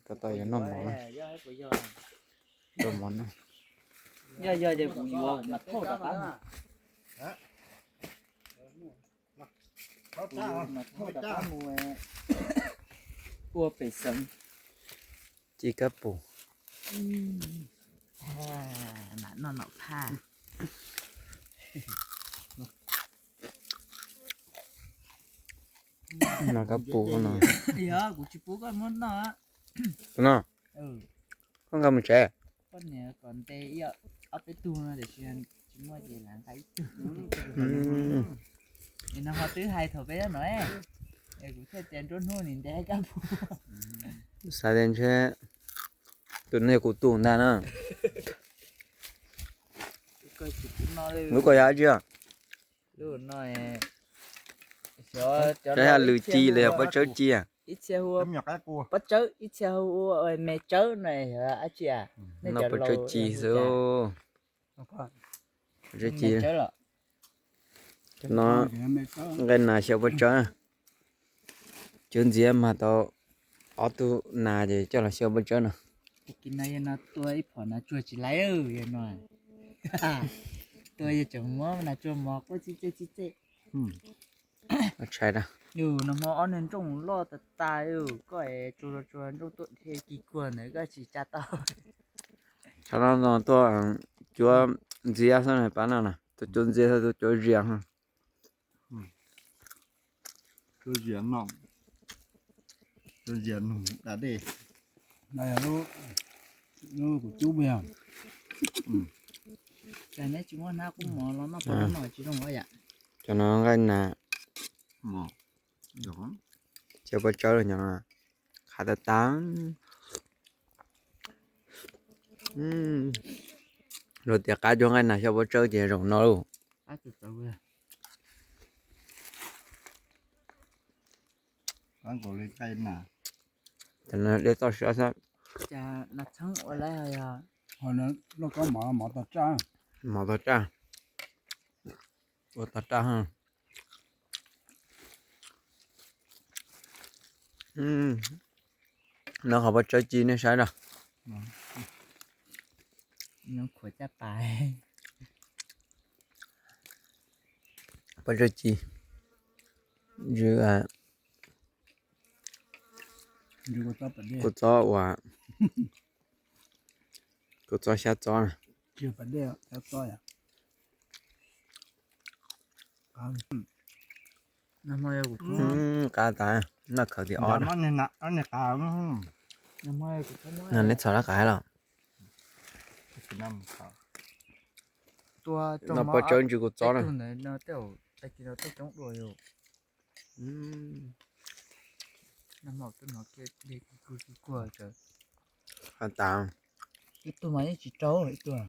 Koj tau yuav noj mov na. Noj mov na. Yog yog ces kuv yuav mas thauj rov qab. Kuv yuav mas thauj rov qab mus ua pem xeev. Ci kab pum. Mam noj nom phaj. Noj kab pum no. Yog kuv tsis pub koj muab noj. No, koj nqa mus tsev. Koj niam kom ntes ib ob peb tug no tiam sis tsis muaj ces lam nqa ib tug. Es no ho twb hais thaum peb no, es kuv thiaj tias nruab hnub nim ntes kab pum. Xav tias ntshe tus no yog kuv tus ntag na. Lub ko yog dab tsi? Lub no, lwm ci los yog pob tsawb ci? Ib txhia hu ua pob tsawb, ib txhia hu ua me tsawb no yog dab tsi? Noj pob tsawb ci xwb. Pob tsawb ci. Cov no nqaij nas xyaw pob tsawb. Cov ntxiav mag tau ob tug nas ces coj los xyaw pob tsawb no. Tus no yog no tua ib phom nas tsuag tsis laiv no. Tua yog tseem muab nas tsuag mos quaj txij txej txij txej. Yus no hmo ob niag nrooj loj tas tas, koj es tsuag tsuag nrooj tuaj dhia kis kuag ntawd koj tsis tsa tau. Tshav no no tuaj cuab ntxiab xwb na pab no na, tuaj cuab ntxiab xwb, tuaj cuab zias. Cuab zias no, cuab zias nug da dej. Lub kuv cub yog. Cas neb tsis muab hnab kub mov los noj pov rau no tsis zoo os yam. Cov no nqaij nas. Cov pob tsawb los nyob qhav tas tas. Luag tias qab cuag nqaij nas xyaw pob tsawb ces zoo no lauj. Dej toj siab xwb. Cas nas txheeb ua lawm yog. Ho no lauj kaub mov, mov tog tsaj. Mov tog tsaj. Ua tog tsaj. No qhov pob tsawb ci nej saib na. Nyob khuav caj pas. Pob tsawb ci. Kua txob uas, kua txob xyab txob na. Qab tas, noj khaws tim ob. Neb txhom lab qaib los? Noj pob tsawb ntsw kua txob na. Qab tas. Ib tug mas yeej tsis rau ib tug.